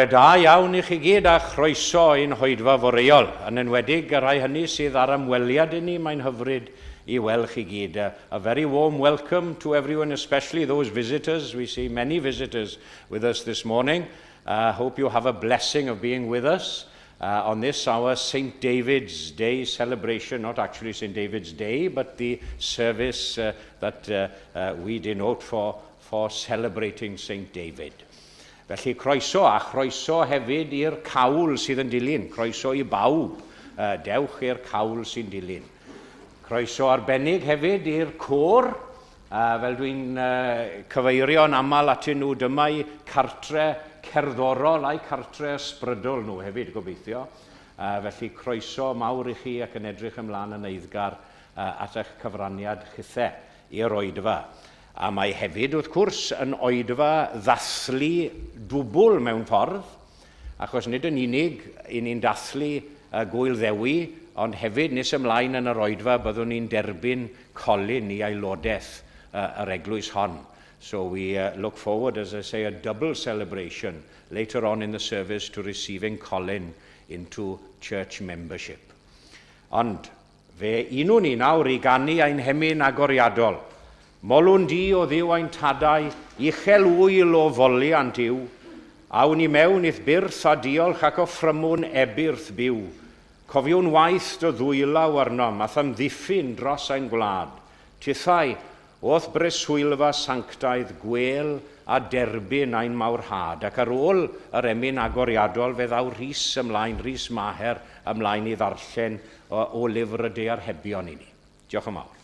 da iawn i chi gyd a chroeso i'n hoedfa foreuol, yn enwedig y rhai hynny sydd ar ymweliad i ni, mae'n hyfryd i weld chi gyd. A very warm welcome to everyone, especially those visitors. We see many visitors with us this morning. I uh, hope you have a blessing of being with us uh, on this, our St. David's Day celebration, not actually St. David's Day, but the service uh, that uh, uh, we denote for, for celebrating St. David. Felly croeso, a chroeso hefyd i'r cawl sydd yn dilyn. Croeso i bawb. Uh, dewch i'r cawl sy'n dilyn. Croeso arbennig hefyd i'r côr. Uh, fel dwi'n uh, cyfeirio'n aml atyn nhw, dyma'i cartre cerddorol a'i cartre ysbrydol nhw hefyd, gobeithio. Uh, felly croeso mawr i chi ac yn edrych ymlaen yn eiddgar uh, at eich cyfraniad chithe i'r oedfa. A mae hefyd, wrth gwrs, yn oedfa ddathlu dwbl mewn ffordd, achos nid yn unig i ni'n dathlu y Gŵyl Ddewi, ond hefyd nes ymlaen yn yr oedfa byddwn ni'n derbyn Colin i aelodaeth yr eglwys hon. So we look forward, as I say, a double celebration later on in the service to receiving Colin into church membership. Ond Fe unwn ni nawr i ganu ein hemyn agoriadol. Molwn di, o Dduw ein tadau, uchel ŵyl o foliant yw. Awn i mewn i'th byrth a diolch ac offrymwn ebyrth byw. Cofiwn waith dy ddwylaw arnom a'th amddiffyn dros ein gwlad. Tithau, O'th breswylfa sanctaidd gwêl a derbyn ein mawrhad, ac ar ôl yr emyn agoriadol fe ddaw Rhys ymlaen, Rhys Maher ymlaen i ddarllen o, o lyfr y Daearhebion i ni. Diolch yn fawr.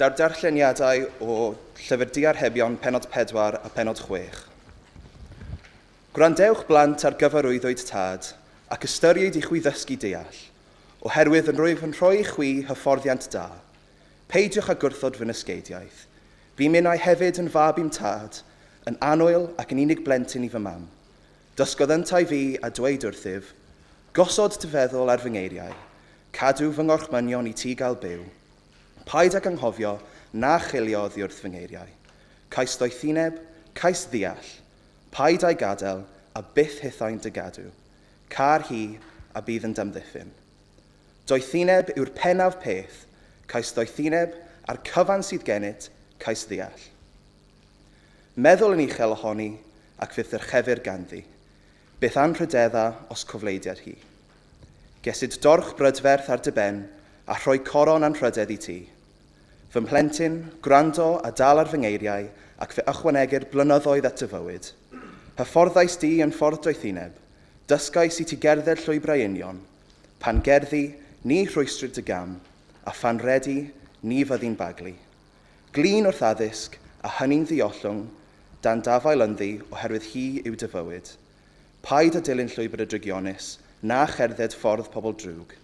Daw'r darlleniadau o Llyfr Diarhebion penod 4 a penod 6. Gwrandewch blant ar gyfarwyddwyd tad, ac ystyried i chwi ddysgu deall, oherwydd yn rwyf yn rhoi i chwi hyfforddiant da. Peidiwch â gwrthod fy nysgeidiaeth. Bu minnau hefyd yn fab i'm tad, yn annwyl ac yn unig blentyn i fy mam. Dysgodd yntau fi a dweud wrthyf, Gosod dy feddwl ar fy ngeiriau, cadw fy ngorchmynion i ti gael byw. Paid ag anghofio na chilio oddi wrth fy ngeiriau. Cais ddoethineb, cais ddeall. Paid â'i gadael, a byth hithau'n dy gadw. Car hi, a bydd yn d'amddiffyn. Doethineb yw'r pennaf peth, cais ddoethineb, a'r cyfan sydd gennyt, cais ddeall. Meddwl yn uchel ohoni, ac fydd ddyrchefir ganddi. Byth anrhydedda os cofleidiad hi. Gesyd dorch brydferth ar dy ben, a rhoi coron anrhydedd i ti. Fy mhlentyn, gwrando a dal ar fy ngeiriau, ac fe ychwanegir blynyddoedd at dy fywyd. Hyfforddais di yn ffordd doethineb, dysgais i ti gerdded llwybrau union. Pan gerddi, ni rhwystrir dy gam, a phan redi, ni fyddi'n baglu. Glin wrth addysg, a hynny'n ddiollwng, dan dafael ynddi, oherwydd hi yw dy fywyd. Paid â dilyn llwybr y drygionus, na cherdded ffordd pobl drwg.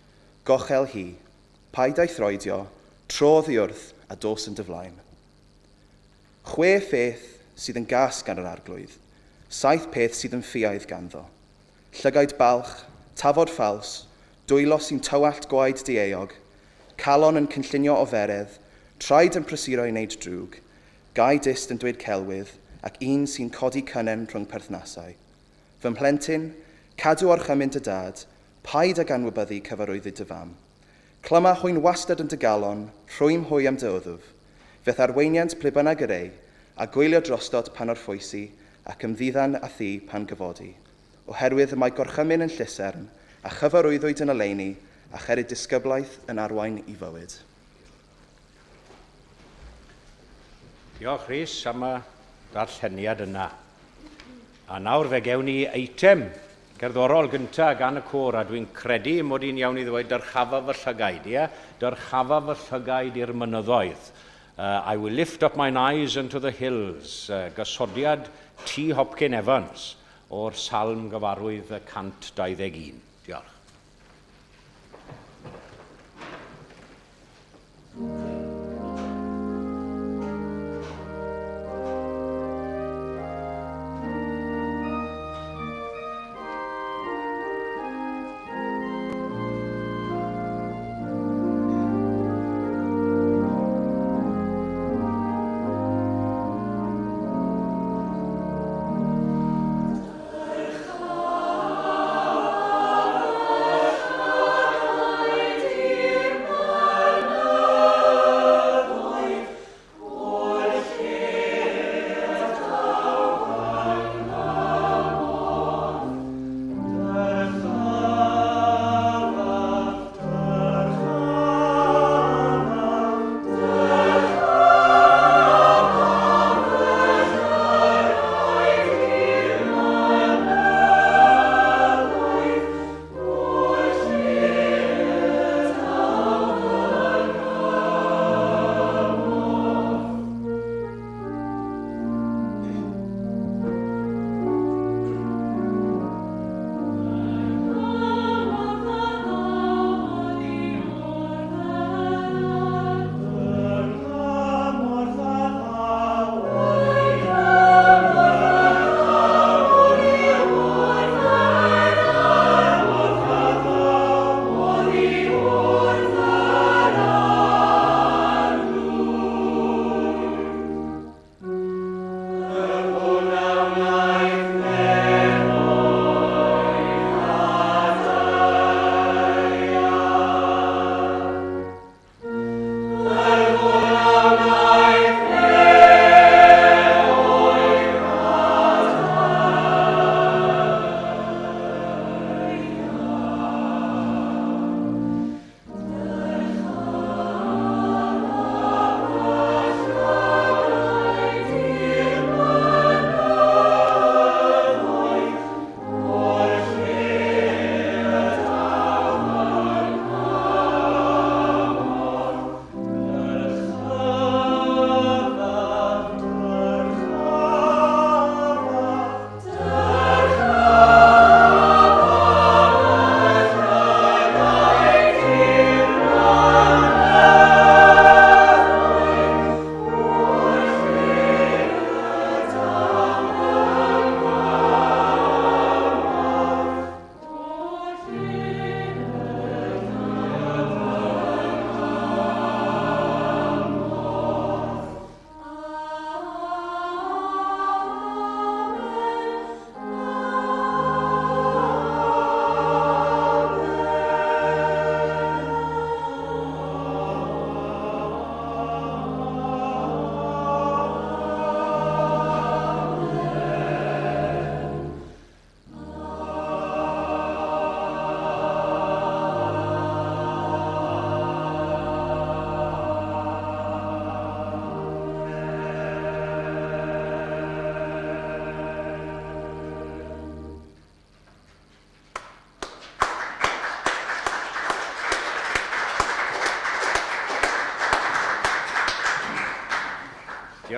Gochel hi. Paid â'i throedio, tro oddi wrth, a dos yn dy flaen. Chwe pheth sydd yn gas gan yr Arglwydd, saith peth sydd yn ffiaidd ganddo. Llygaid balch, tafod ffals, dwylo sy'n tywallt gwaed dieuog, calon yn cynllunio oferedd, traed yn prysuro i wneud drwg, gau dyst yn dweud celwydd, ac un sy'n codi cynnen rhwng perthnasau. Fy mhlentyn, cadw orchymyn dy dad, Paid ag anwybyddu cyfarwyddyd dy fam. Clyma hwy'n wastad yn dy galon, rhwym hwy am dy wddf. Fe'th arweiniant ple bynnag yr ei, a gwylio drostot pan orffwysi, ac ymddiddan â thi pan gyfodi. Oherwydd y mae gorchymyn yn llusern, a chyfarwyddwyd yn oleuni, a cheryd disgyblaeth yn arwain i fywyd. Diolch Rhys am y darlleniad yna. A nawr fe gewn ni eitem gerddorol gynta gan y côr, a dwi'n credu mod i'n iawn i ddweud dyrchafa fy llygaid, ie? Dyrchafa fy llygaid i'r mynyddoedd. I will lift up mine eyes unto the hills, gosodiad T. Hopkin Evans o'r Salm gyfarwydd y 121. Diolch.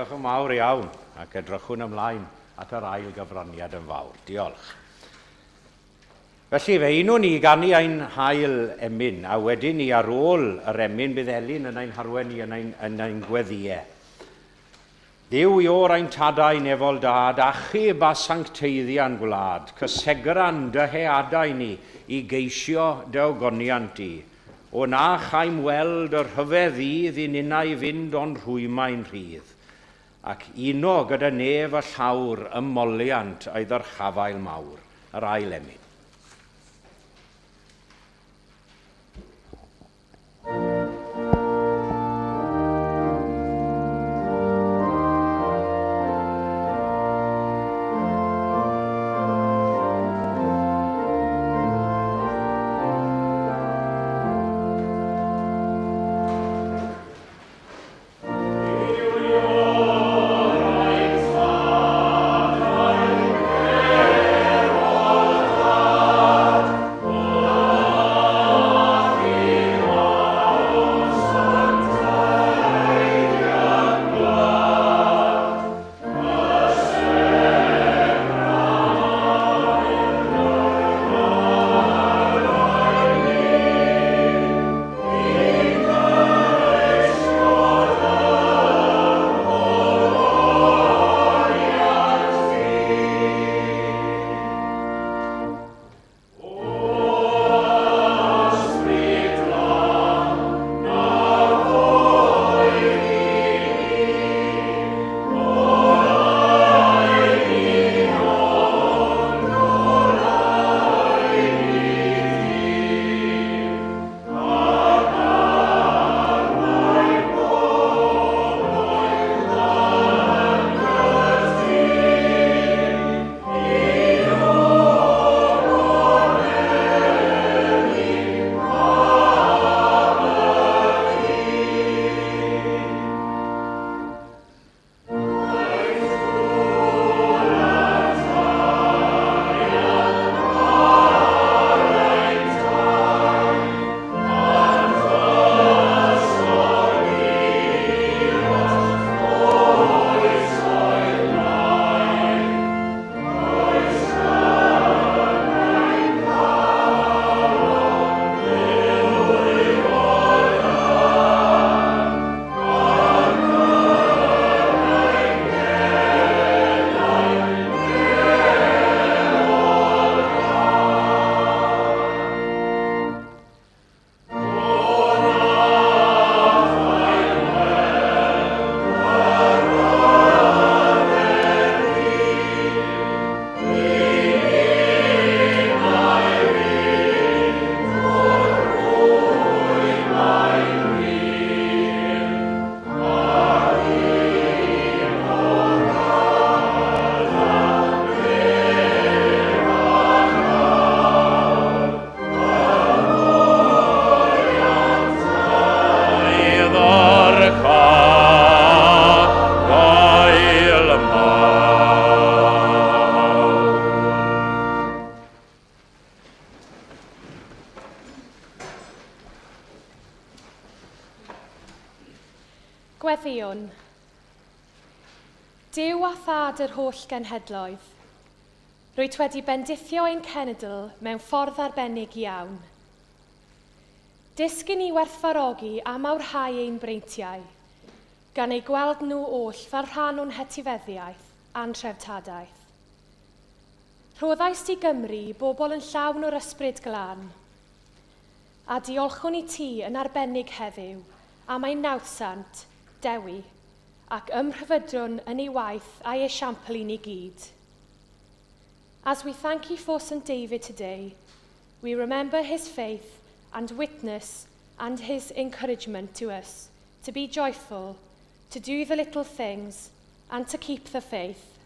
Diolch yn fawr iawn, ac edrychwn ymlaen at yr ail gyfraniad yn fawr. Diolch. Felly, fe unwn ni i ganu ein hail emyn, a wedyn ni ar ôl yr emyn bydd Elin yn ein harwen ni yn ein, yn ein gweddïau. Dduw Iôr ein tadau nefol dad, achub a sancteiddia'n gwlad, cysegran dyheadau ni i geisio dy ogoniant di. O na chaem weld y rhyfedd ddydd i ninnau fynd o'n rhwymau'n rhydd, ac uno gyda nef a llawr ym moliant ei ddyrchafael mawr. Yr ail emyn. Gweddïwn. Duw a Thad yr holl genhedloedd, rwyt wedi bendithio ein cenedl mewn ffordd arbennig iawn. Dysg i ni werthfawrogi a mawrhau ein breintiau, gan eu gweld nhw oll fel rhan o'n hetifeddiaeth a'n treftadaeth. Rhoddaist i Gymru bobl yn llawn o'r Ysbryd Glân. A diolchwn i ti yn arbennig heddiw am ein nawddsant, Dewi, ac ymrhyfydrwn yn ei waith a'i esiampl i ni gyd. As we thank you for St David today, we remember his faith and witness and his encouragement to us to be joyful, to do the little things, and to keep the faith.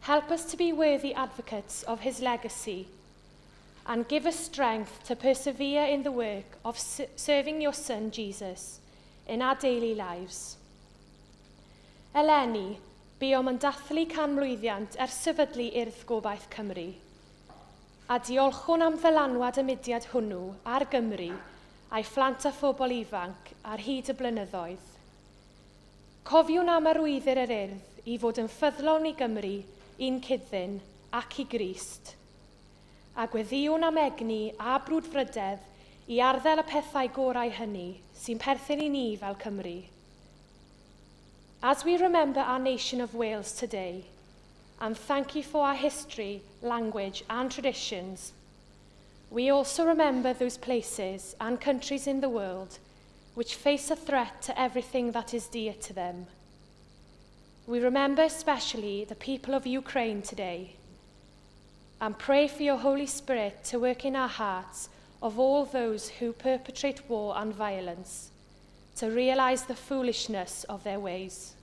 Help us to be worthy advocates of his legacy and give us strength to persevere in the work of serving your Son, Jesus, in our daily lives. Eleni, buom yn dathlu canmlwyddiant ers sefydlu Urdd Gobaith Cymru. A diolchwn am ddylanwad y mudiad hwnnw ar Gymru a'i phlant a phobl ifanc ar hyd y blynyddoedd. Cofiwn am arwyddir yr Urdd i fod yn ffyddlon i Gymru, i'n cyd-ddyn, ac i Grist. A gweddïwn am egni a brwdfrydedd i arddel y pethau gorau hynny sy'n perthyn i ni fel Cymry. As we remember our nation of Wales today, and thank you for our history, language and traditions, we also remember those places and countries in the world which face a threat to everything that is dear to them. We remember especially the people of Ukraine today and pray for your Holy Spirit to work in our hearts of all those who perpetrate war and violence, to realise the foolishness of their ways.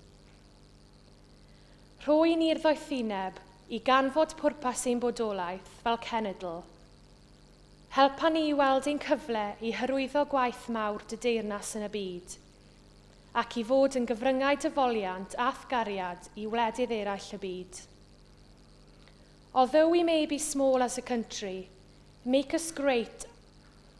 Rho i ni'r ddoethineb i ganfod pwrpas ein bodolaeth fel cenedl. Helpa ni i weld ein cyfle i hyrwyddo gwaith mawr dy deyrnas yn y byd, ac i fod yn gyfryngau dy foliant a'th gariad i wledydd eraill y byd. Although we may be small as a country, make us great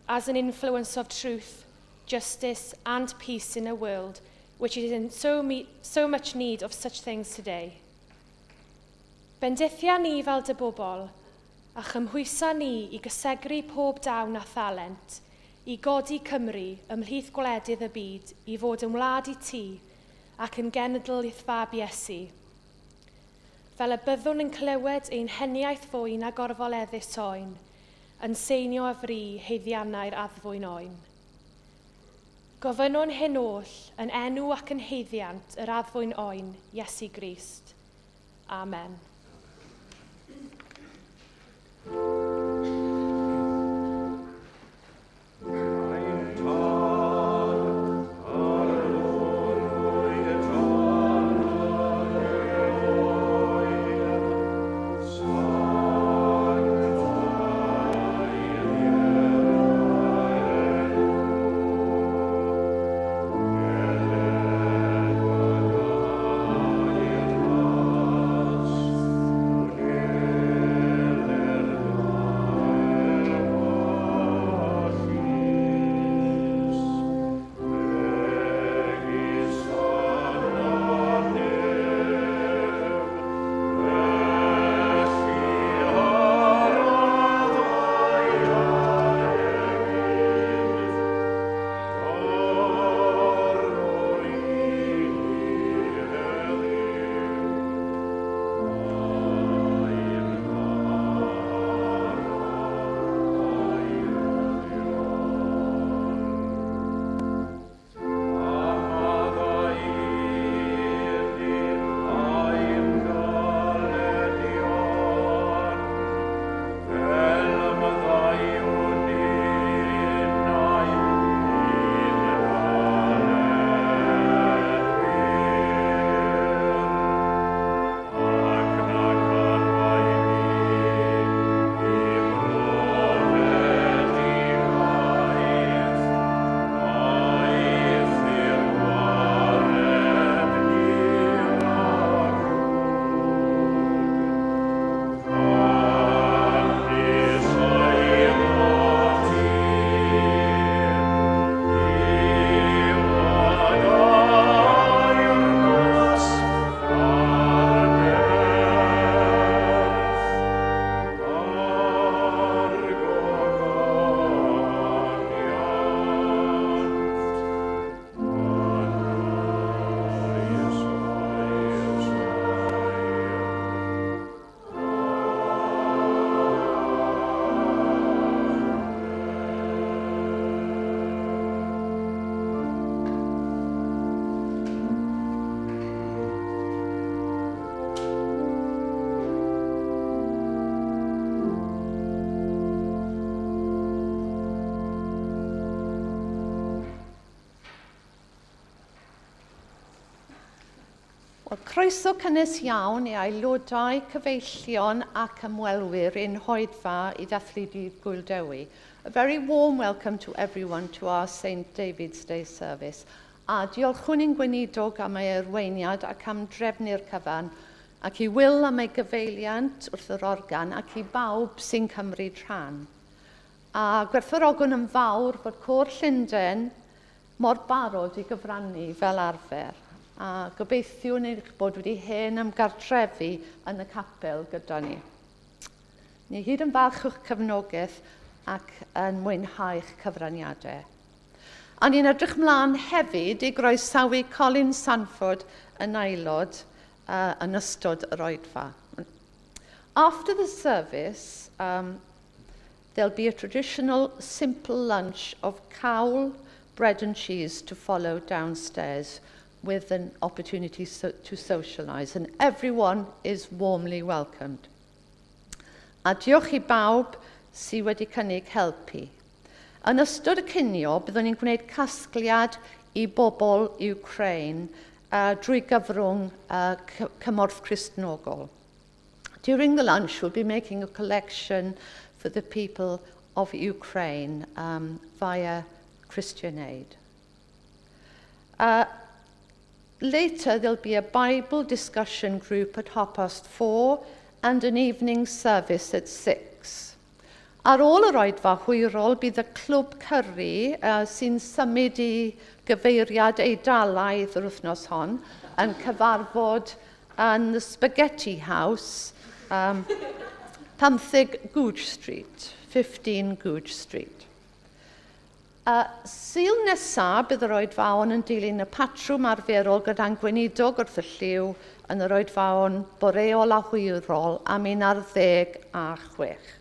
as an influence of truth, justice and peace in a world which is in so, me, so much need of such things today. Bendithia ni fel dy bobl, a chymhwysa ni i gysegru pob dawn a thalent, i godi Cymru ymhlith gwledydd y byd i fod yn wlad i ti ac yn genedl i'th fab Iesu. Fel y byddwn yn clywed ein heniaith fwy na gorfoleddus oen, yn seinio a fri haeddiannau'r addfwyn oen. Gofynnwn hyn oll yn enw ac yn haeddiant yr addfwyn oen, Iesu Grist. Amen. Wel, croeso cynnes iawn i aelodau, cyfeillion ac ymwelwyr i'n hoedfa i ddathlu Dydd Gŵyl Dewi. A very warm welcome to everyone to our St David's Day service. A diolchwn i'n gweinidog am ei arweiniad ac am drefnu'r cyfan, ac i Will am ei gyfeiliant wrth yr organ ac i bawb sy'n cymryd rhan. A gwerthfawrogwn yn fawr fod Côr Llundain mor barod i gyfrannu fel arfer. A gobeithiwn eich bod wedi hen ymgartrefu yn y capel gyda ni. Ni hyd yn falch o'ch cefnogaeth ac yn mwynhau eich cyfraniadau. A ni'n edrych mlaen hefyd i groesawu Colin Sanford yn aelod uh, yn ystod yr oedfa. After the service, um, there'll be a traditional simple lunch of cawl, bread and cheese to follow downstairs with an opportunity so to socialise and everyone is warmly welcomed. A diolch i bawb sydd wedi cynnig helpu. Yn ystod y cinio, byddwn ni'n gwneud casgliad i bobl Ukraine uh, drwy gyfrwng uh, cymorth Cristnogol. During the lunch, we'll be making a collection for the people of Ukraine um, via Christian Aid. Uh, later, there'll be a Bible discussion group at half past four and an evening service at six. Ar ôl yr oedfa hwyrol, bydd y clwb cyri uh, sy'n symud i gyfeiriad Eidalaidd yr wythnos hon yn cyfarfod yn the Spaghetti House, um, 15 Goodge Street, 15 Goodge Street. Y Sul nesaf, bydd yr oedfaon yn dilyn y patrwm arferol gyda'n gweinidog wrth y llyw yn yr oedfaon boreol a hwyrol am 11 a chwech.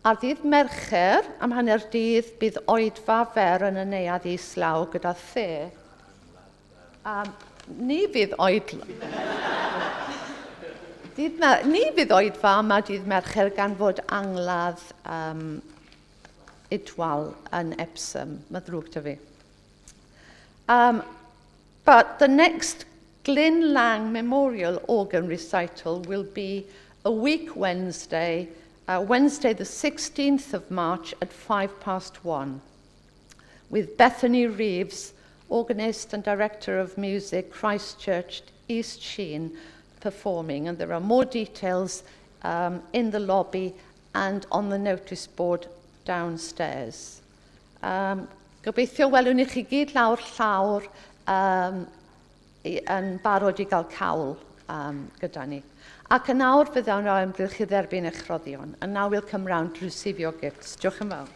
Ar ddydd Mercher, am hanner dydd, bydd oedfa fer yn y neuadd islaw gyda the. Um, ni fydd oed... Dydd, ni fydd oedfa yma dydd Mercher gan fod angladd um, Idwal yn Epsom. Mae ddrwg 'da fi. Um, but the next Glyn Lang Memorial Organ Recital will be a week Wednesday, uh, Wednesday the 16th of March at 1:05, with Bethany Reeves, organist and director of music, Christchurch, East Sheen, performing. And there are more details um, in the lobby and on the notice board downstairs. Um, gobeithio welwn i chi gyd lawr llawr um, i, yn barod i gael cawl um, gyda ni. Ac yn awr fyddwn o ymgylch i dderbyn eich rhoddion. And now we'll come round to receive your gifts. Diolch yn fawr.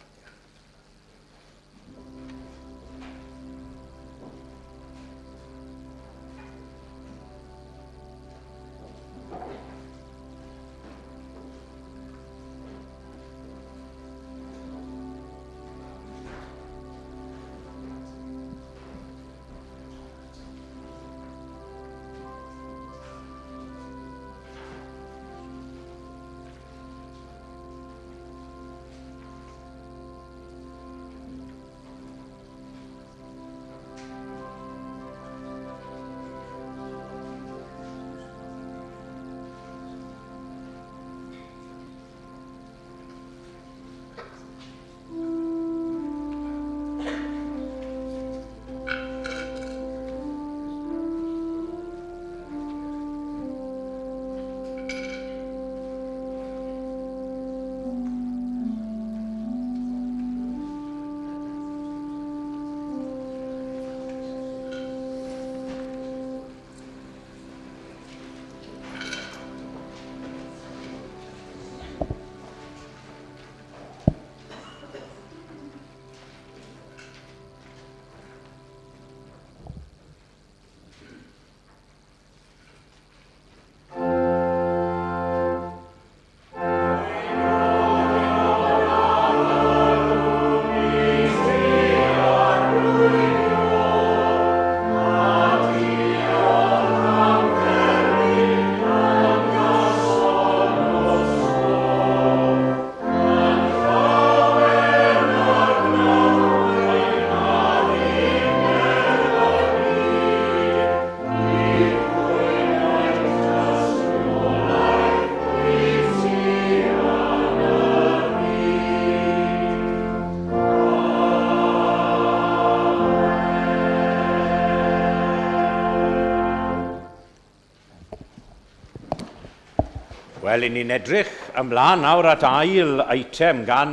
Wel, i ni'n edrych ymlaen nawr at ail eitem gan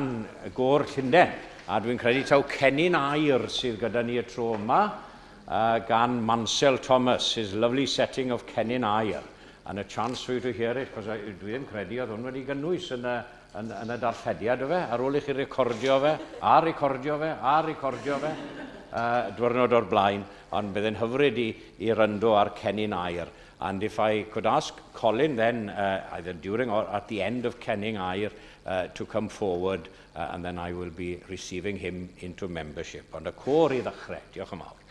Gôr Llundain. A dwi'n credu taw cennin aur sydd gyda ni y tro yma. uh, gan Mansell Thomas, his lovely setting of Cennin Aur. And a chance for you to hear it, cos dwi ddim credu oedd hwn wedi gynnwys yn y, yn, yn y darllediad o fe, ar ôl i chi recordio fe, a recordio fe, a recordio fe, uh, dwrnod o'r blaen, ond bydd hyfryd i, i ryndo ar Cennin Aur. And if I could ask Colin then, uh, either during or at the end of Cennin Aur, uh, to come forward, uh, and then I will be receiving him into membership. Ond y côr i ddechrau. Diolch yn fawr.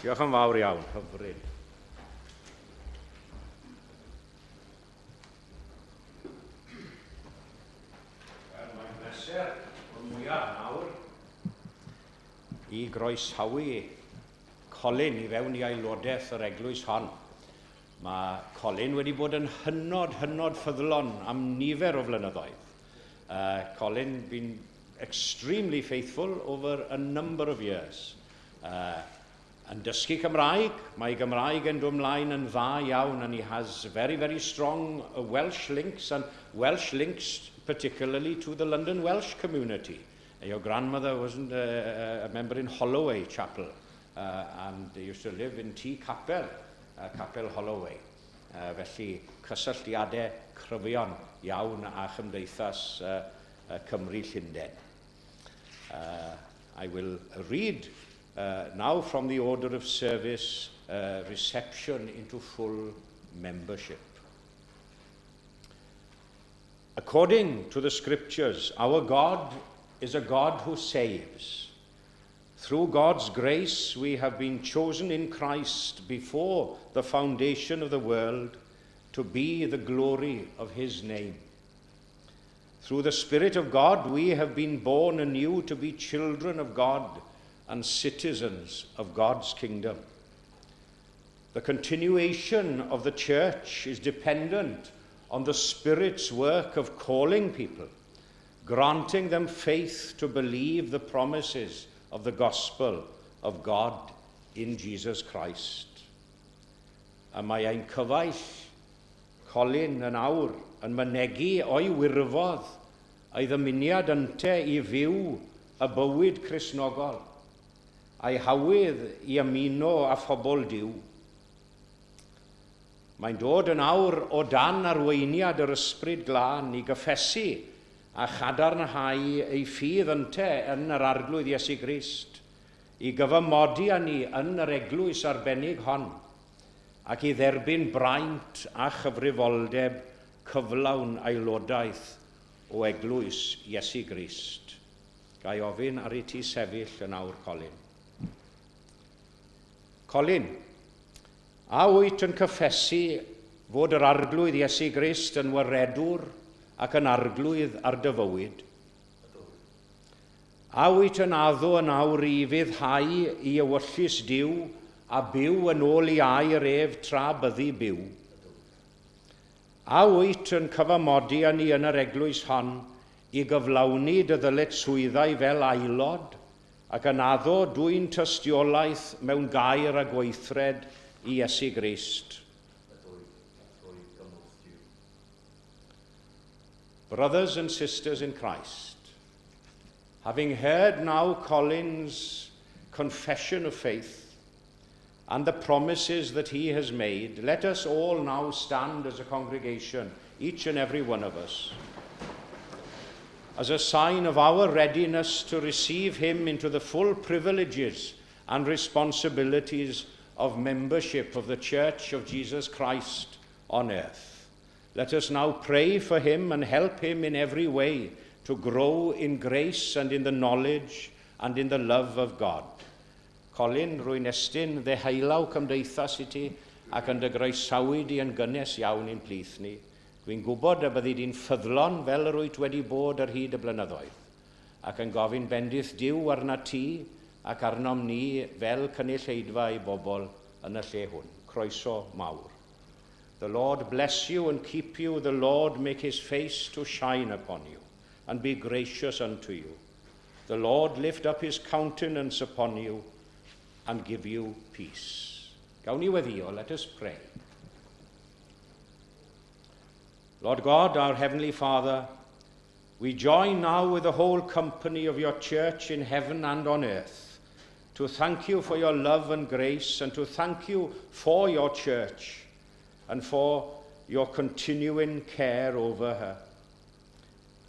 Diolch yn fawr iawn, hyfryd. Wel, mae'n bleser o'r mwyaf nawr i groesawu Colin i fewn i aelodaeth yr eglwys hon. Mae Colin wedi bod yn hynod, hynod ffyddlon am nifer o flynyddoedd. Uh, Colin been extremely faithful over a number of years. Uh, yn dysgu Cymraeg, mae Gymraeg yn dod ymlaen yn dda iawn and he has very, very strong Welsh links and Welsh links particularly to the London Welsh community. Your grandmother wasn't a, a member in Holloway Chapel uh, and they used to live in Tŷ Capel, uh, Capel Holloway. Uh, felly cysylltiadau cryfion iawn â chymdeithas uh, uh, Cymru Llundain. Uh, I will read uh, now from the order of service uh, reception into full membership. According to the scriptures, our God is a God who saves. Through God's grace, we have been chosen in Christ before the foundation of the world to be the glory of his name. Through the Spirit of God, we have been born anew to be children of God, and citizens of God's kingdom. The continuation of the church is dependent on the Spirit's work of calling people, granting them faith to believe the promises of the gospel of God in Jesus Christ. A mae ein cyfaill Colin yn awr yn mynegi o'i wirfodd a'i ddymuniad ynte i fyw y bywyd Cristnogol, a'i hawydd i ymuno â phobl Duw. Mae'n dod yn awr o dan arweiniad yr Ysbryd Glân i gyffesu a chadarnhau ei ffydd ynte yn yr Arglwydd Iesu Grist, i gyfamodi â ni yn yr eglwys arbennig hon, ac i dderbyn braint a chyfrifoldeb cyflawn aelodaeth o eglwys Iesu Grist. Ga i ofyn ar i ti sefyll yn awr, Colin? Colin, a wyt yn cyffesu fod yr Arglwydd Iesu Grist yn waredwr ac yn arglwydd ar dy fywyd? A wyt yn addo yn awr i ufuddhau i ewyllys Duw a byw yn ôl i air ef tra byddi byw? A wyt yn cyfamodi â ni yn yr eglwys hon i gyflawni dy ddyletswyddau fel aelod ac yn addo dwyn tystiolaeth mewn gair a gweithred i Iesu Grist? Brothers and sisters in Christ, having heard now Colin's confession of faith and the promises that he has made, let us all now stand as a congregation, each and every one of us, as a sign of our readiness to receive him into the full privileges and responsibilities of membership of the Church of Jesus Christ on earth. Let us now pray for him and help him in every way to grow in grace and in the knowledge and in the love of God. Colin, rwy'n estyn ddeheulaw cymdeithas i ti ac yn dy groesawu di yn gynnes iawn i'n plith ni. Dwi'n gwybod y byddi di'n ffyddlon fel yr wyt wedi bod ar hyd y blynyddoedd, ac yn gofyn bendith Duw arnat ti ac arnom ni fel cynulleidfa i bobl yn y lle hwn. Croeso mawr. The Lord bless you and keep you. The Lord make his face to shine upon you and be gracious unto you. The Lord lift up his countenance upon you and give you peace. Gawn ni weddio, let us pray. Lord God, our Heavenly Father, we join now with the whole company of your church in heaven and on earth to thank you for your love and grace and to thank you for your church and for your continuing care over her.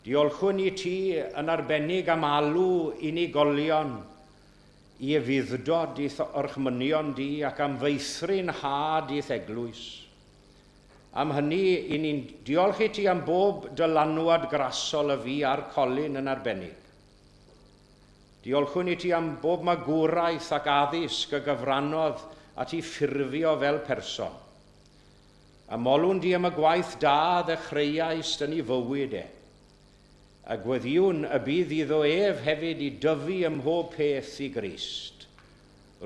Diolchwn i ti yn arbennig am alw unigolion i ufudd-dod i'th orchmynion di ac am feithrin had i'th eglwys. Am hynny, i ni'n diolch i ti am bob dylanwad grasol y fi a'r Colin yn arbennig. Diolchwn i ti am bob magwraeth ac addysg y gyfrannodd at i ffurfio fel person. A molwn di am y gwaith da ddechreuaist yn ei fywyd e. A gweddïwn y bydd iddo ef hefyd i dyfu ym mhob peth i Grist.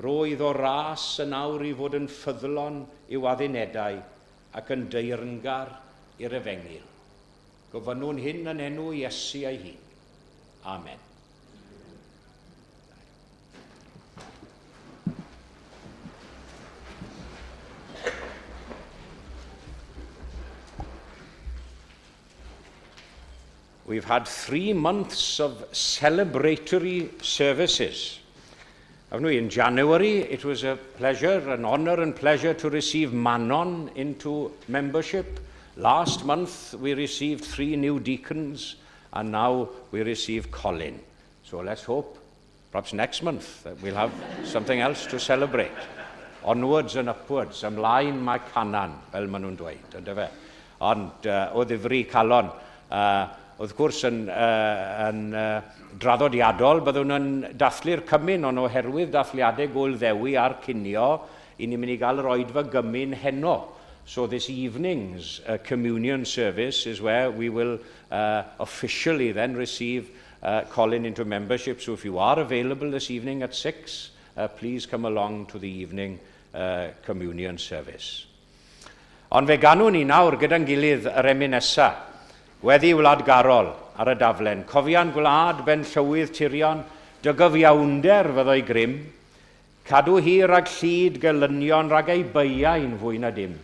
Rho iddo ras yn awr i fod yn ffyddlon i'w addunedau ac yn deyrngar i'r efengyl. Gofynnwn hyn yn enw Iesu ei hun. Amen. We've had three months of celebratory services. Haven't we? In January, it was a pleasure, an honor and pleasure to receive Manon into membership. Last month, we received three new deacons, and now we receive Colin. So let's hope, perhaps next month, that we'll have something else to celebrate. Onwards and upwards, ymlaen mae Canan, fel maen nhw'n dweud, ynddo fe? Ond uh, o ddifri calon, uh, wrth gwrs yn, uh, yn uh, draddodiadol, byddwn yn dathlu'r cymun, ond oherwydd dathliadau Gwyl Ddewi a'r cinio, i ni'n mynd i gael yr oedfa gymun heno. So this evening's uh, communion service is where we will uh, officially then receive uh, Colin into membership. So if you are available this evening at 6, uh, please come along to the evening uh, communion service. Ond fe ganwn ni nawr gyda'n gilydd yr emyn nesa, Gweddi Wladgarol, ar y daflen. Cofian gwlad ben llywydd tirion, dy gyfiawnder fyddo'i grym. Cadw hi rhag llid gelynion, rhag ei beiau'n fwy na dim.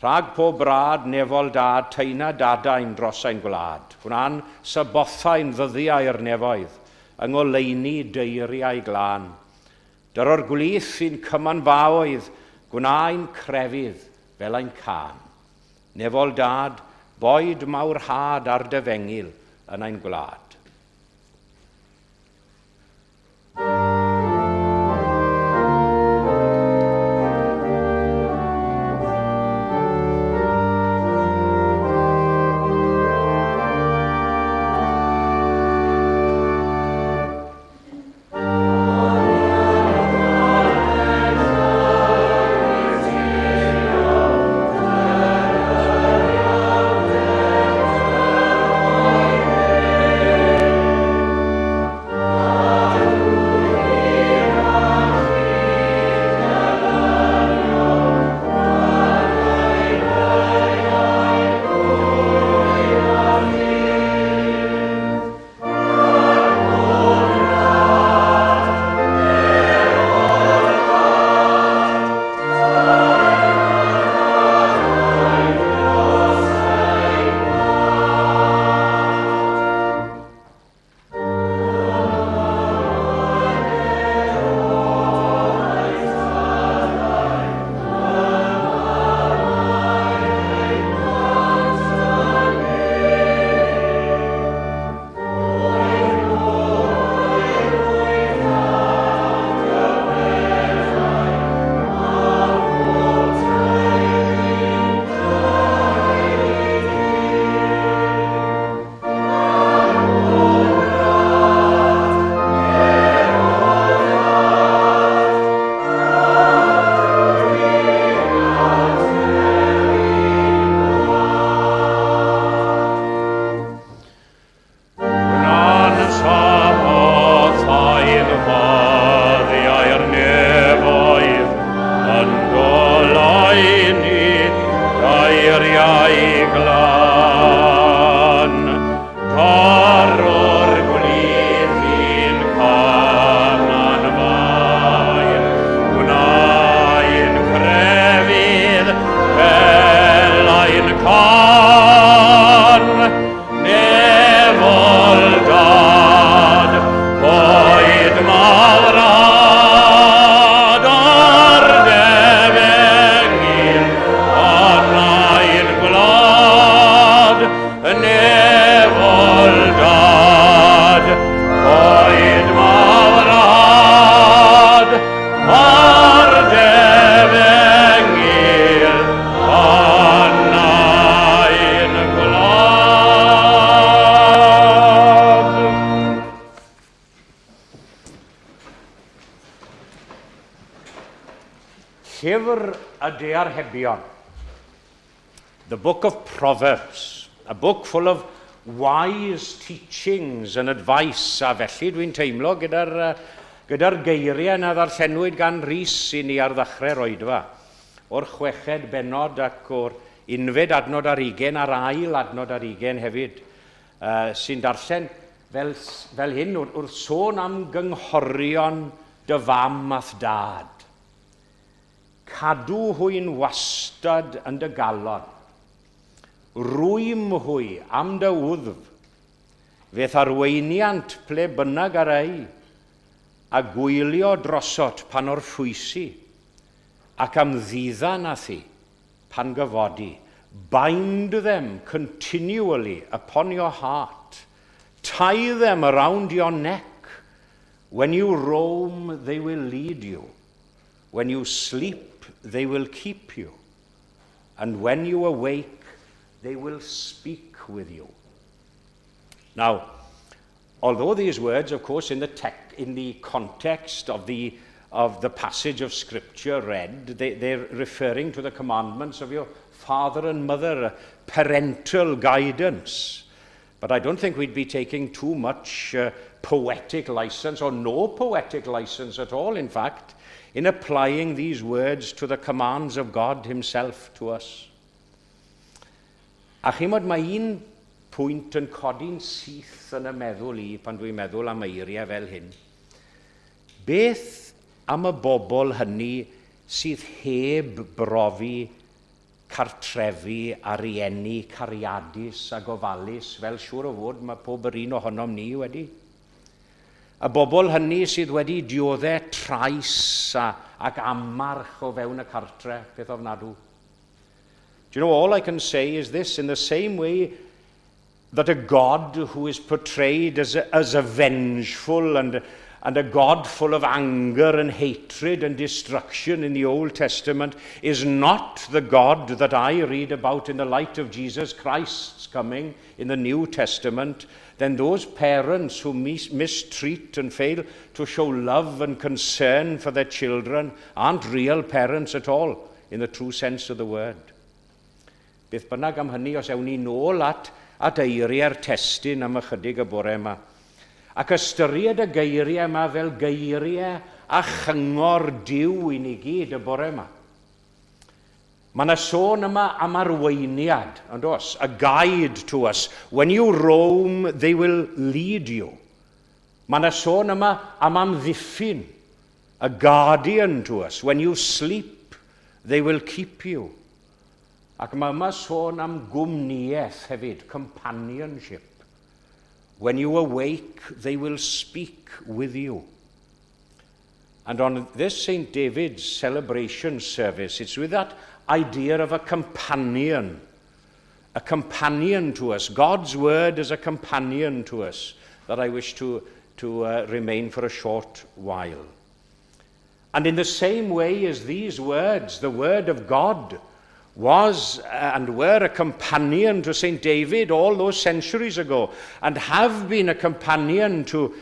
Rhag pob brad nefol dad, taena dadain dros ein gwlad. Gwna'n sabothau'n ddyddiau'r nefoedd, yng ngoleuni deiriau glân. Dyro'r gwlith i'n cymanfaoedd, gwna ein crefydd fel ein cân. Nefol Dad, boed mawr had ar dy fengil yn ein gwlad. Llyfr y Dearhebion. The Book of Proverbs. A book full of wise teachings and advice. A felly dwi'n teimlo gyda'r gyda geiriau na ddarllenwyd gan Rhys i ni ar ddechrau'r oedfa. O'r chweched bennod ac o'r unfed adnod ar ugen a'r ail adnod ar ugen hefyd, uh, sy'n darllen fel, fel hyn wrth, wrth sôn am gynghorion dy fam a'th dad. Cadw hwy'n wastad yn dy galon. Rwym hwy am dy wddf. Fe'th arweiniant ple bynnag ar ei, a gwylio drosot pan orffwysi, ac am ddiddan â thi pan gyfodi. Bind them continually upon your heart. Tie them around your neck. When you roam, they will lead you. When you sleep, they will keep you. And when you awake, they will speak with you. Now, although these words, of course, in the, tech, in the context of the, of the passage of Scripture read, they, they're referring to the commandments of your father and mother, parental guidance. But I don't think we'd be taking too much poetic license, or no poetic license at all, in fact, in applying these words to the commands of God himself to us. A chimod, mae un pwynt yn codi'n syth yn y meddwl i pan dwi'n meddwl am eiriau fel hyn. Beth am y bobl hynny sydd heb brofi cartrefi a rieni cariadus a gofalus, fel siŵr o fod mae pob yr un ohonom ni wedi? Y bobl hynny sydd wedi dioddau trais a, ac amarch o fewn y cartre, peth ofnadw. Do you know, all I can say is this, in the same way that a God who is portrayed as a vengeful and a God full of anger and hatred and destruction in the Old Testament is not the God that I read about in the light of Jesus Christ's coming in the New Testament, then those parents who mistreat and fail to show love and concern for their children aren't real parents at all in the true sense of the word. Beth bynnag am hynny, os ewn ni nôl at eiriau'r testun am ychydig y bore yma, ac ystyried y geiriau yma fel geiriau a chyngor Duw i ni gyd y bore yma. Mae yna sôn yma am arweiniad, ond oes, a guide to us. When you roam, they will lead you. Mae yna sôn yma am amddiffyn, a guardian to us. When you sleep, they will keep you. Ac mae yma sôn am gwmnïaeth hefyd, companionship. When you awake, they will speak with you. And on this St. David's celebration service, it's with that idea of a companion to us, God's word is a companion to us, that I wish to remain for a short while. And in the same way as these words, the word of God, was and were a companion to St. David all those centuries ago and have been a companion to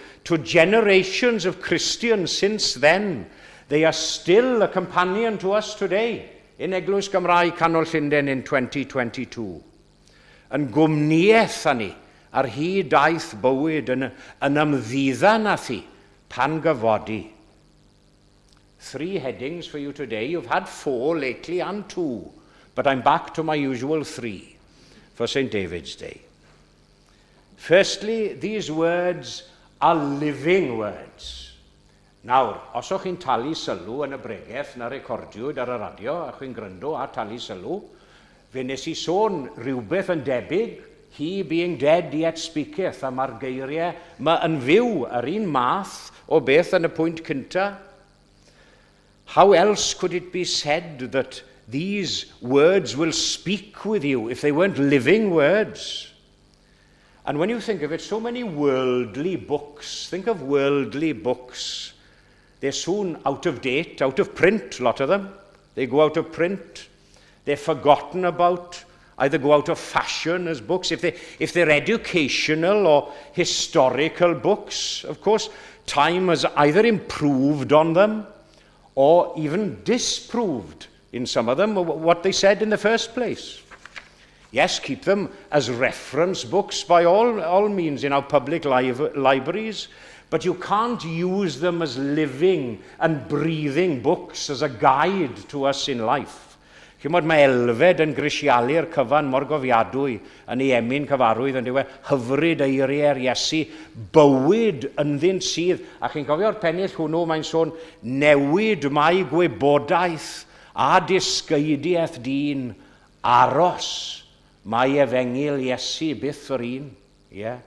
generations of Christians since then. They are still a companion to us today in Eglwys Gymraeg Canol Llundain in 2022. Yn gwmnïaeth â ni ar hyd daith bywyd yn ymddiddan â thi pan gyfodi. Three headings for you today. You've had four lately and two, but I'm back to my usual three for St. David's Day. Firstly, these words are living words. Nawr, os o'ch chi'n talu sylw yn y bregeth na recordiwyd ar y radio, a chi'n gryndo a talu sylw, fe nes i sôn rhywbeth yn debyg, he being dead yet speaketh, a mae'r geiriau mae yn fyw yr un math o beth yn y pwynt cynta. How else could it be said that these words will speak with you if they weren't living words? And when you think of it, so many worldly books, think of worldly books, they're soon out of date, out of print, a lot of them. They go out of print. They're forgotten about, either go out of fashion as books. If they're educational or historical books, of course, time has either improved on them or even disproved in some of them what they said in the first place. Yes, keep them as reference books by all means in our public libraries, but you can't use them as living and breathing books as a guide to us in life. Chymod, mae Elfed yn grisialu'r cyfan mor gofiadwy yn ei emyn cyfarwydd yn dweud hyfryd eiriau'r Iesu, bywyd ynddynt sydd. A chi'n cofio'r pennill hwnnw, mae'n sôn newid mae gwybodaeth a dysgeidiaeth dyn aros mae efengyl Iesu byth yr un. Yeah.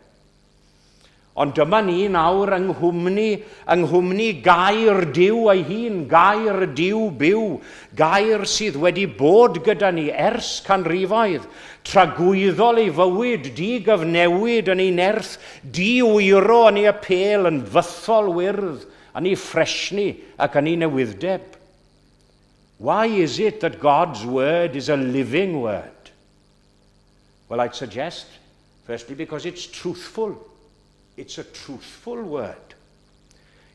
Ond dyma ni nawr yng nghwmni gair Duw ei hun, gair Duw byw, gair sydd wedi bod gyda ni ers canrifoedd, tragwyddol ei fywyd, di-gyfnewid yn ei nerth, di-wyro yn ei apêl, yn fythol wyrdd, yn ei ffresni ac yn ei newydd-deb. Why is it that God's word is a living word? Well, I'd suggest, firstly, because it's truthful. It's a truthful word.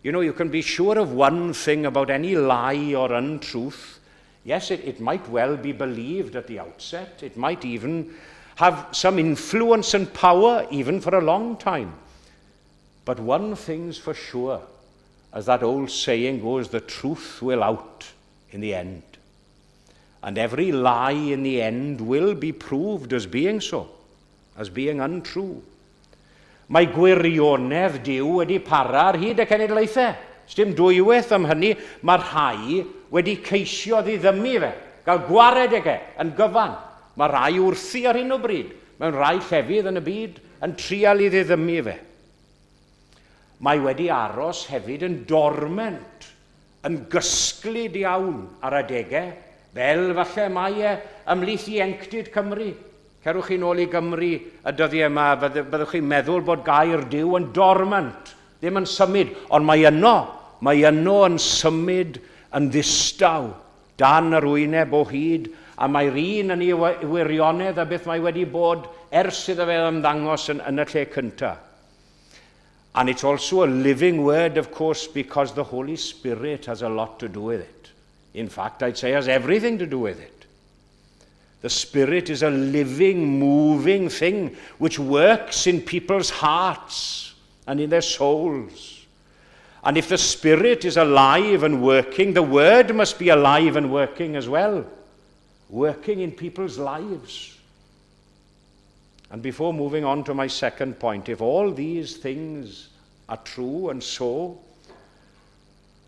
You know, you can be sure of one thing about any lie or untruth. Yes, it might well be believed at the outset. It might even have some appeal to the imagination. have some influence and power even for a long time. But one thing's for sure, as that old saying goes, the truth will out in the end. And every lie in the end will be proved as being so, as being untrue. Mae gwirionedd Duw wedi para ar hyd y cenedlaethau. Sdim dwywaith am hynny, mae rhai wedi ceisio ddiddymu fe, gael gwared ag e yn gyfan. Mae rhai wrthi ar hyn o bryd, mewn rhai llefydd yn y byd, yn trial i ddiddymu fe. Mae wedi aros hefyd yn dorment, yn gysglyd iawn ar adegau, fel falle mae e ymhlith ieuenctid Cymru. Cerwch chi nôl i Gymru y dyddiau yma, byddwch chi'n meddwl bod gair Duw yn dormant, ddim yn symud, ond mae yno, mae yno yn symud yn ddistaw, dan yr wyneb o hyd, a mae'r un yn ei wirionedd a beth mae wedi bod ers iddo fe ymddangos yn, yn y lle cyntaf. And it's also a living word, of course, because the Holy Spirit has a lot to do with it. In fact, I'd say has everything to do with it. The Spirit is a living, moving thing which works in people's hearts and in their souls. And if the Spirit is alive and working, the Word must be alive and working as well, working in people's lives. And before moving on to my second point, if all these things are true and so,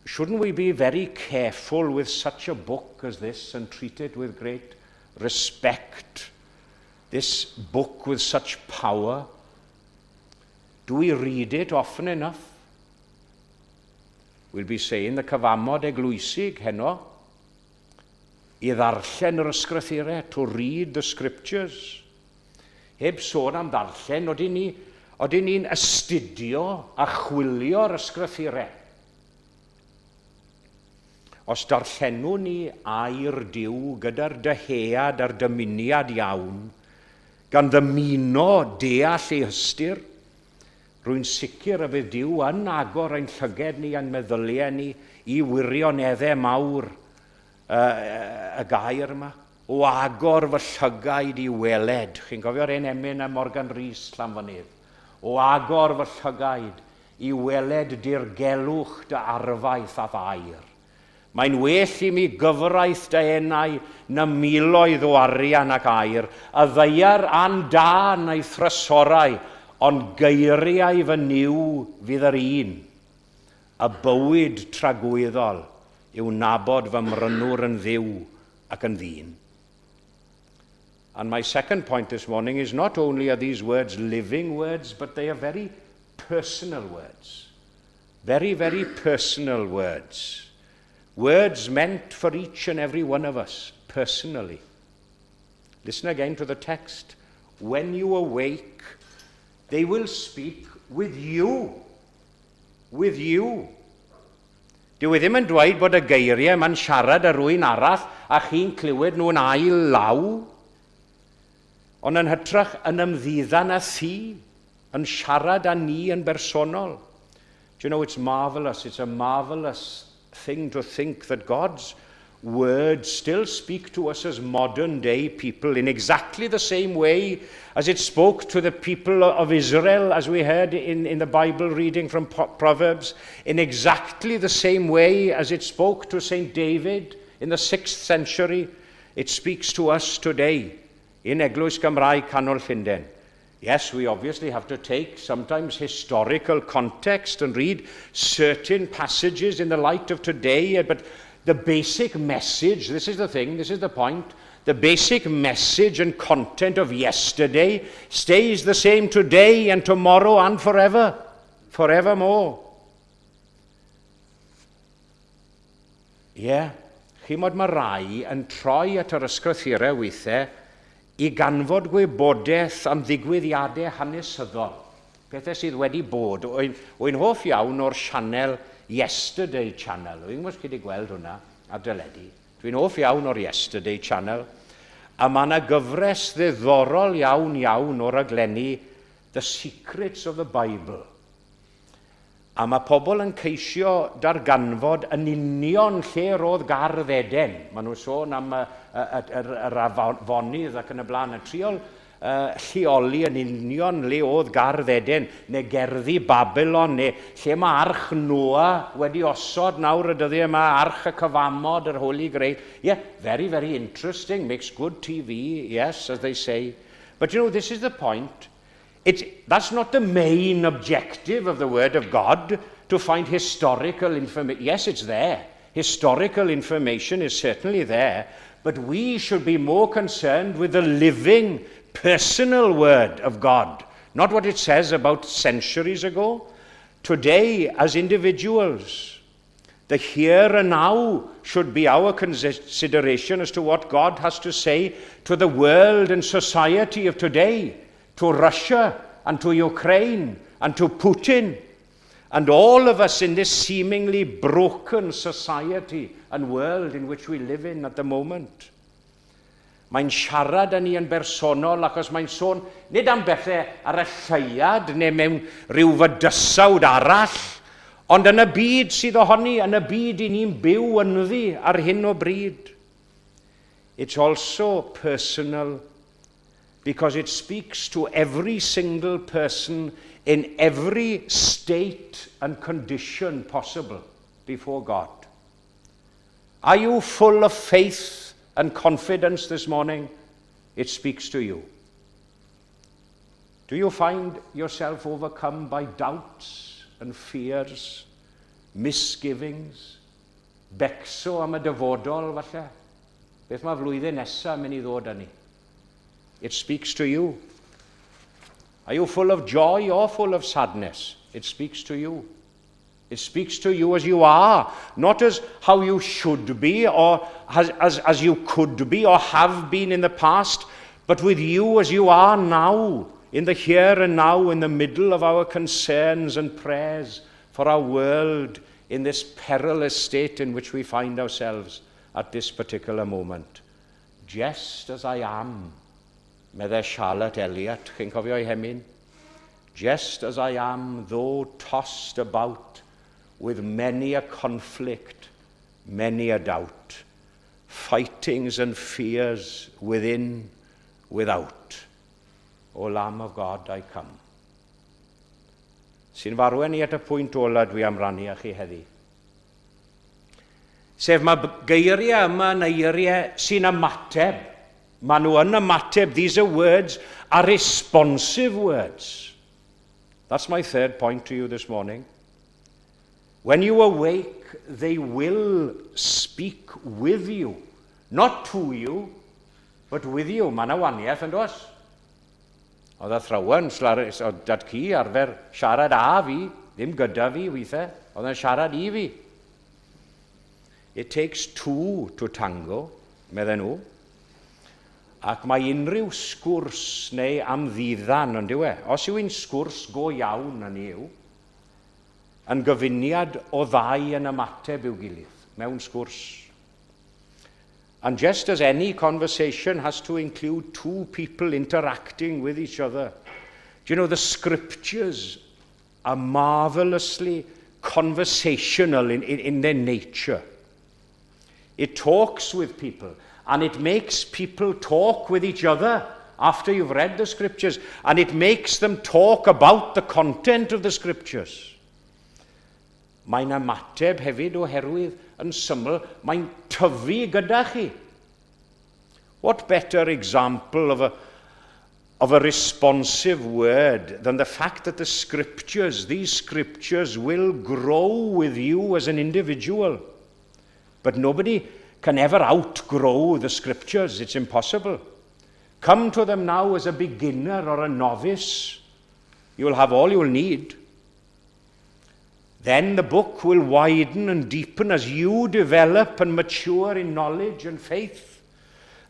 shouldn't we be very careful with such a book as this and treat it with great respect? This book with such power. Do we read it often enough? We'll be saying the cyfamod eglwysig heno, i ddarllen yr ysgrythurau, to read the scriptures. Heb sôn am ddarllen, odyn ni, odyn ni'n astudio a chwilio'r ysgrythurau. Os darllenwn ni air Duw gyda'r dyhead a'r dymuniad iawn, gan ddymuno deall ei hystyr, rwy'n sicr y bydd Duw yn agor ein llyged ni a'n meddyliau ni i wirioneddau mawr y, y gair yma. O agor fy llygaid i weled. Chi'n cofio'r un emyn am Morgan Rhys Llanfynydd? O agor fy llygaid i weled dirgelwch dy arfaeth a'th air. Mae'n well i mi gyfraith dy enau na miloedd o arian ac aur, y ddaear a'n dân a'i thrysorau, ond geiriau fy Nuw fydd yr un. Y bywyd tragwyddol yw nabod fy mrynwr yn Dduw ac yn ddyn. And my second point this morning is not only are these words living words, but they are very personal words. Very, very personal words. Words meant for each and every one of us personally. Listen again to the text. When you awake, they will speak with you. With you. Dyw e ddim yn dweud bod y geiriau yma'n siarad â rhywun arall a chi'n clywed nhw'n ail law, ond yn hytrach yn ymddiddan â thi, yn siarad â ni yn bersonol. Do you know, it's marvelous, it's a marvelous thing to think that God's words still speak to us as modern day people in exactly the same way as it spoke to the people of Israel, as we heard in, in the Bible reading from Proverbs, in exactly the same way as it spoke to St. David in the 6th century, it speaks to us today in Eglwys Gymraeg Canol Llundain. Yes, we obviously have to take sometimes historical context and read certain passages in the light of today, but the basic message, this is the thing, this is the point, the basic message and content of yesterday stays the same today and tomorrow and forever, forevermore. Ie, yeah. Chimod mae rai yn troi at yr ysgrythurau weithiau i ganfod gwybodaeth am ddigwyddiadau hanesyddol, pethau sydd wedi bod. Wy'n hoff iawn o'r sianel Yesterday Channel. Wy'n gwybod chi wedi gweld hwnna ar deledu. Dwi'n hoff iawn o'r Yesterday Channel. A mae yna gyfres ddiddorol iawn iawn o raglenni The Secrets of the Bible. A mae pobl yn ceisio darganfod yn union lle roedd gardd Eden. Maen nhw'n sôn am y, y, y, yr, yr afonydd ac yn y blaen, yn triol lleoli yn union le oedd Gardd Eden, neu Gerddi Babylon, neu lle mae Arch Noah wedi osod nawr y dyddiau yma, Arch y Cyfamod, yr Holy Grail. Yeah, very, very interesting, makes good TV, yes, as they say. But you know, this is the point. That's not the main objective of the Word of God, to find historical information. Yes, it's there. Historical information is certainly there, but we should be more concerned with the living, personal Word of God, not what it says about centuries ago. Today, as individuals, the here and now should be our consideration as to what God has to say to the world and society of today, to Russia and to Ukraine and to Putin and all of us in this seemingly broken society and world in which we live in at the moment. Mae'n siarad â ni yn bersonol achos mae'n sôn nid am bethau ar y lleuad neu mewn rhyw fydysawd arall, ond yn y byd sydd ohoni, yn y byd i ni'n byw ynddi ar hyn o bryd. It's also personal because it speaks to every single person in every state and condition possible before God. Are you full of faith and confidence this morning? It speaks to you. Do you find yourself overcome by doubts and fears, misgivings, becso am y dyfodol falle? Beth mae flwyddyn nesaf mynd i ddod â ni? It speaks to you. Are you full of joy or full of sadness? It speaks to you. It speaks to you as you are, not as how you should be or as you could be or have been in the past, but with you as you are now, in the here and now, in the middle of our concerns and prayers for our world in this perilous state in which we find ourselves at this particular moment. "Just as I am," meddai Charlotte Elliott, chi'n cofio ei hemyn? "Just as I am, though tossed about with many a conflict, many a doubt, fightings and fears within, without. O Lamb of God, I come." Sy'n f'arwain i at y pwynt ola dwi am rannu â chi heddi. Sef mae geiriau yma yn eiriau sy'n ymateb. Maen nhw yn ymateb. These are words, are responsive words. That's my third point to you this morning. When you awake, they will speak with you. Not to you, but with you. Mae yna wahaniaeth yn does? Oedd athrawon, oedd dad-cu arfer siarad â fi, ddim gyda fi weithiau, oedd yn siarad i fi. "It takes two to tango," medden nhw. Ac mae unrhyw sgwrs neu amddiddan, ond yw e? Os yw un sgwrs go iawn yn yw, yn gyfuniad o ddau yn ymateb i'w gilydd mewn sgwrs. And just as any conversation has to include two people interacting with each other, do you know, the scriptures are marvelously conversational in their nature. It talks with people and it makes people talk with each other after you've read the scriptures, and it makes them talk about the content of the scriptures. Mae'n ymateb hefyd oherwydd yn syml, mae'n tyfu gyda chi. What better example of a responsive word than the fact that the scriptures, these scriptures, will grow with you as an individual? But nobody can ever outgrow the scriptures. It's impossible. Come to them now as a beginner or a novice. You'll have all you'll need. Then the book will widen and deepen as you develop and mature in knowledge and faith.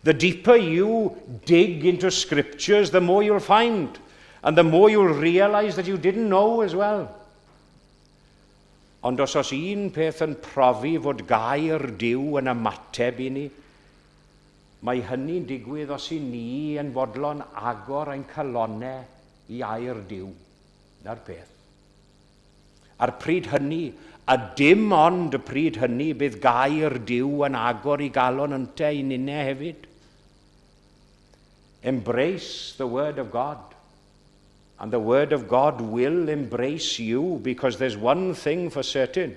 The deeper you dig into scriptures, the more you'll find, and the more you'll realize that you didn't know as well. Ond os oes un peth yn profi fod gair Duw yn ymateb i ni, mae hynny'n digwydd os i ni yn fodlon agor ein calonnau i air Duw. Na'r peth. A'r pryd hynny, a dim ond y pryd hynny, bydd gair Duw yn agor ei galon ynte i ninne hefyd. Embrace the Word of God. And the Word of God will embrace you because there's one thing for certain.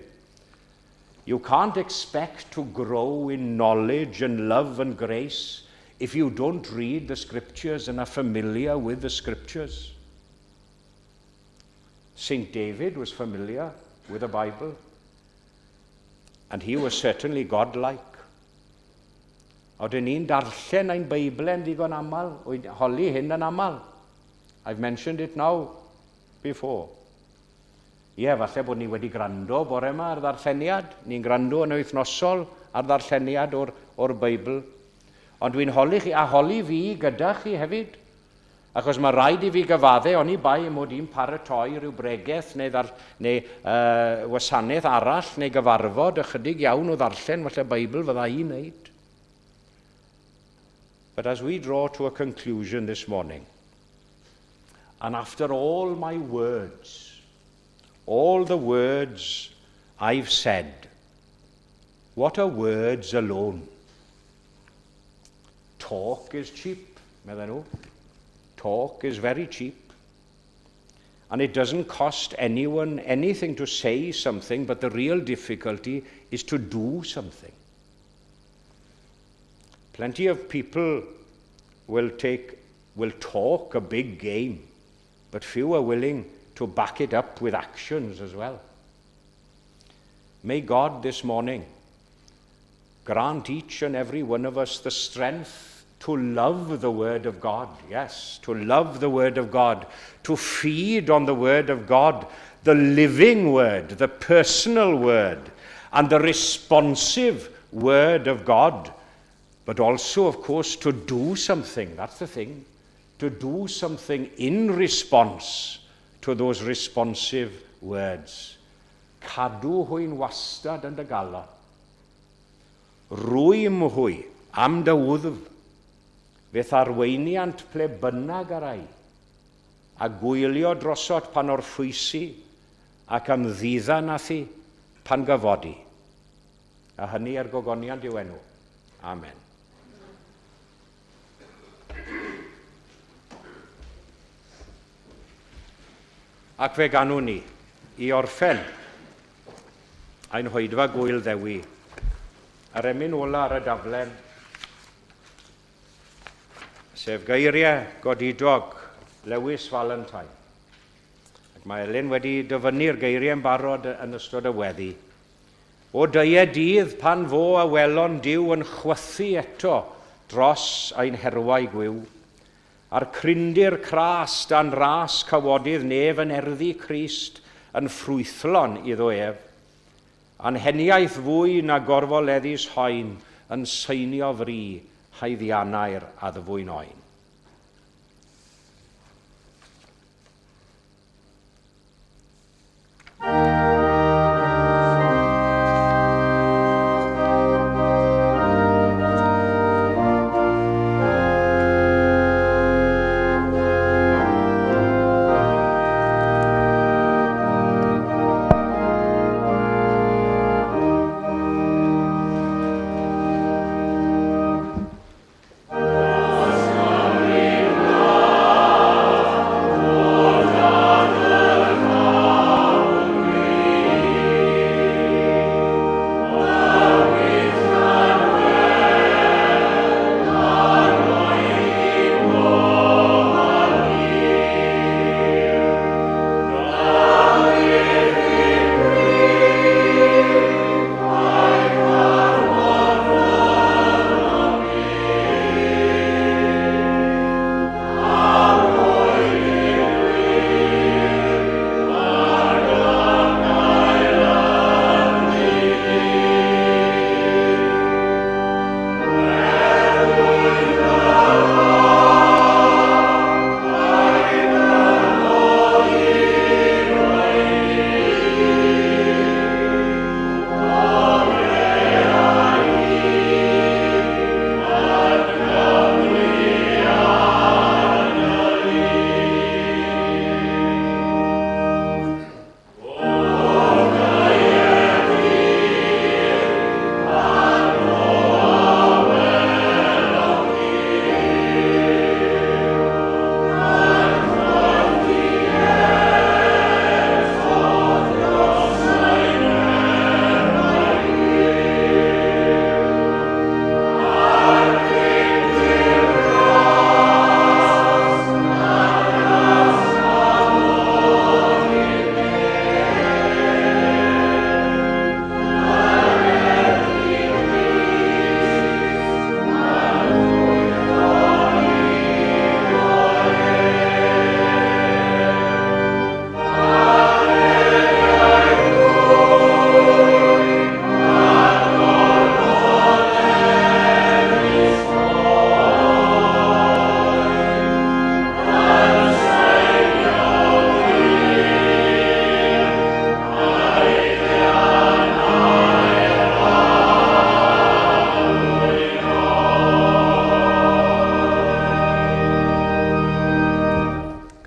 You can't expect to grow in knowledge and love and grace if you don't read the Scriptures and are familiar with the Scriptures. St. David was familiar with the Bible, and he was certainly godlike. Oedden ni'n darllen ein Beiblen ddigon aml, wy'n holi hyn yn aml. I've mentioned it now before. Ie, yeah, falle bod ni wedi gwrando bore yma ar ddarlleniad. Ni'n gwrando yn wythnosol ar ddarlleniad o'r, or Beibl. Ond dwi'n holi chi, a holi fi gyda chi hefyd. Achos mae rhaid i fi gyfadde, oni bai mod i'n paratoi rhyw bregeth neu, ddar, neu uh, wasanaeth arall neu gyfarfod ychydig iawn o ddarllen falle Beibl fydda i'n wneud. But as we draw to a conclusion this morning, and after all my words, all the words I've said, what are words alone? Talk is cheap, medden nhw. Talk is very cheap. And it doesn't cost anyone anything to say something, but the real difficulty is to do something. Plenty of people will take will talk a big game, but few are willing to back it up with actions as well. May God this morning grant each and every one of us the strength to love the Word of God. Yes, to love the Word of God, to feed on the Word of God, the living Word, the personal Word, and the responsive Word of God. But also, of course, to do something. That's the thing. To do something in response to those responsive words. Cadw hwy'n wastad yn dy galon. Rwym hwy am dy wddf, fe'th arweiniant ple bynnag yr ai, a gwylio drosot pan orffwysi, ac ymddiddan â thi pan gyfodi. A hynny er gogoniant i'w enw. Amen. Ac fe ganwn ni i orffen ein hoedfa gwyl ddewi. Yr emyn ola ar y daflen, sef geiriau godidog Lewis Valentine. Ac mae Elin wedi dyfynnu'r geiriau yn barod yn ystod y weddi. O dyie dydd pan fo awelon Duw yn chwythu eto dros ein herwau gwiw, A'r crindir cras dan ras cawodydd nef yn erddi Crist yn ffrwythlon iddo ef. Anheniaeth fwy na gorfoleddus hoen yn seinio fri haeddiannau'r addfwyn oen.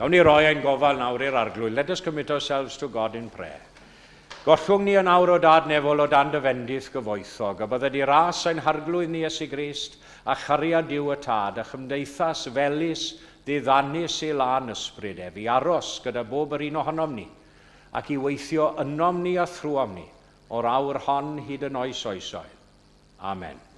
Awn ni roi ein gofal nawr i'r Arglwydd. Let us commit ourselves to God in prayer. Gollwng ni yn awr o Dad nefol o dan dy fendith gyfoethog, a bydded i ras ein Harglwydd ni Iesu Grist, a chariad Duw y Tad, a chymdeithas felys ddiddanus ei lân ysbryd ef, i aros gyda bob yr un ohonom ni, ac i weithio ynom ni a thrwom ni, o'r awr hon hyd yn oes oesoedd. Amen.